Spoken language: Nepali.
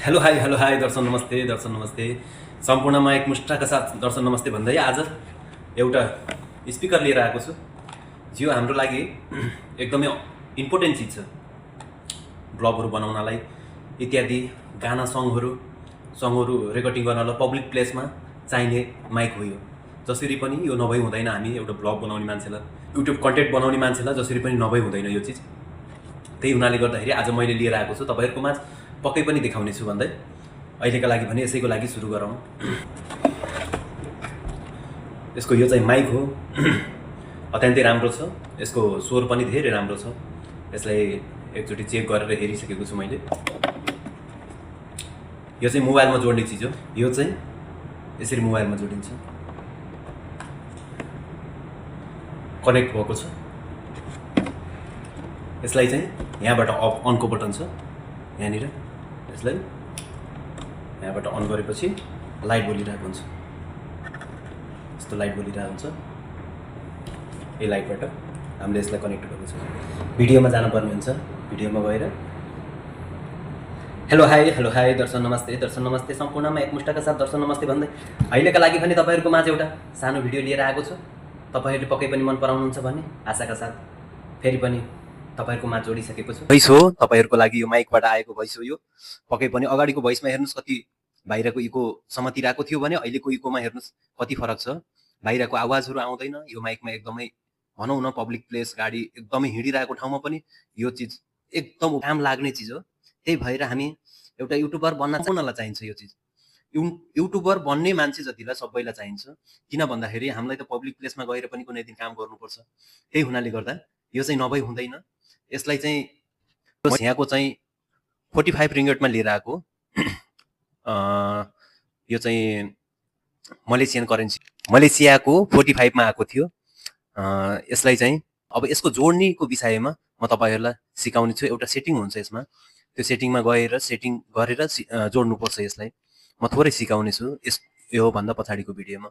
हेलो हाई दर्शन नमस्ते सम्पूर्णमा एक मुष्टाका साथ दर्शन नमस्ते भन्दै आज एउटा स्पिकर लिएर आएको छु जो हाम्रो लागि एकदमै इम्पोर्टेन्ट चिज छ। ब्लगहरू बनाउनलाई इत्यादि गाना सङहरू रेकर्डिङ गर्नलाई पब्लिक प्लेसमा चाहिने माइक हो यो। जसरी पनि यो नभई हुँदैन। हामी एउटा ब्लग बनाउने मान्छेलाई, युट्युब कन्टेन्ट बनाउने मान्छेलाई जसरी पनि नभई हुँदैन यो चिज। त्यही हुनाले गर्दाखेरि आज मैले लिएर आएको छु, तपाईहरुको माझ पक्कै पनि देखाउने छु भन्दै अहिलेका लागि भने यसैको लागि सुरु गरौँ। यसको यो चाहिँ माइक हो, अत्यन्तै राम्रो छ। यसको स्वर पनि धेरै राम्रो छ। यसलाई एकचोटि चेक गरेर हेरिसकेको छु मैले। यो चाहिँ मोबाइलमा जोड्ने चिज हो। यो चाहिँ यसरी मोबाइलमा जोडिन्छ, कनेक्ट भएको छ। यसलाई चाहिँ यहाँबाट अनको बटन छ, यहाँनिर यसलाई यहाँबाट अन गरेपछि लाइट बलिरहेको हुन्छ। यस्तो लाइट बलिरहेको हुन्छ। यो लाइटबाट हामीले यसलाई कनेक्ट गर्नु छ। भिडियोमा जानुपर्ने हुन्छ। भिडियोमा गएर हेलो हाई दर्शन नमस्ते सम्पूर्णमा एकमुष्टका साथ दर्शन नमस्ते भन्दै अहिलेका लागि भने तपाईहरुको माझ एउटा सानो भिडियो लिएर आएको छु। तपाईहरुले पक्कै पनि मन पराउनुहुन्छ भन्ने आशाका साथ फेरि पनि तपाईहरुको माझ जोडिसकेको छु। भोइस हो, तपाईहरुको लागि यो माइकबाट आएको भोइस हो। यो पक्कै पनि अगाडिको भोइसमा हेर्नुस् कति बाहिरको इको समातिरहेको थियो भने अहिलेको इकोमा हेर्नुस् कति फरक छ। बाहिरको आवाजहरू आउँदैन। यो माइकमा एकदमै भनौँ न पब्लिक प्लेस, गाडी एकदमै हिँडिरहेको ठाउँमा पनि यो चिज एकदम काम लाग्ने चिज हो। त्यही भएर हामी एउटा युट्युबर बन्न सम्पूर्णलाई चाहिन्छ यो चिज। युट्युबर बन्ने मान्छे जतिलाई सबैलाई चाहिन्छ। किन भन्दाखेरि हामीलाई त पब्लिक प्लेसमा गएर पनि कुनै दिन काम गर्नुपर्छ। त्यही हुनाले गर्दा यो चाहिँ नभई हुँदैन। यसलाई चाहिँ यहाँको चाहिँ 45 रिङ्गटमा लिएर आएको। यो चाहिँ मलेसियन करेन्सी, मलेसियाको 45 मा आएको थियो। यसलाई चाहिँ अब यसको जोड्नेको विषयमा म तपाईहरुलाई सिकाउने छु। एउटा सेटिङ हुन्छ यसमा, त्यो सेटिङमा गएर सेटिङ गरेर जोड्नुपर्छ यसलाई। म थोरै सिकाउने छु यो भन्दा पछाडिको भिडियोमा।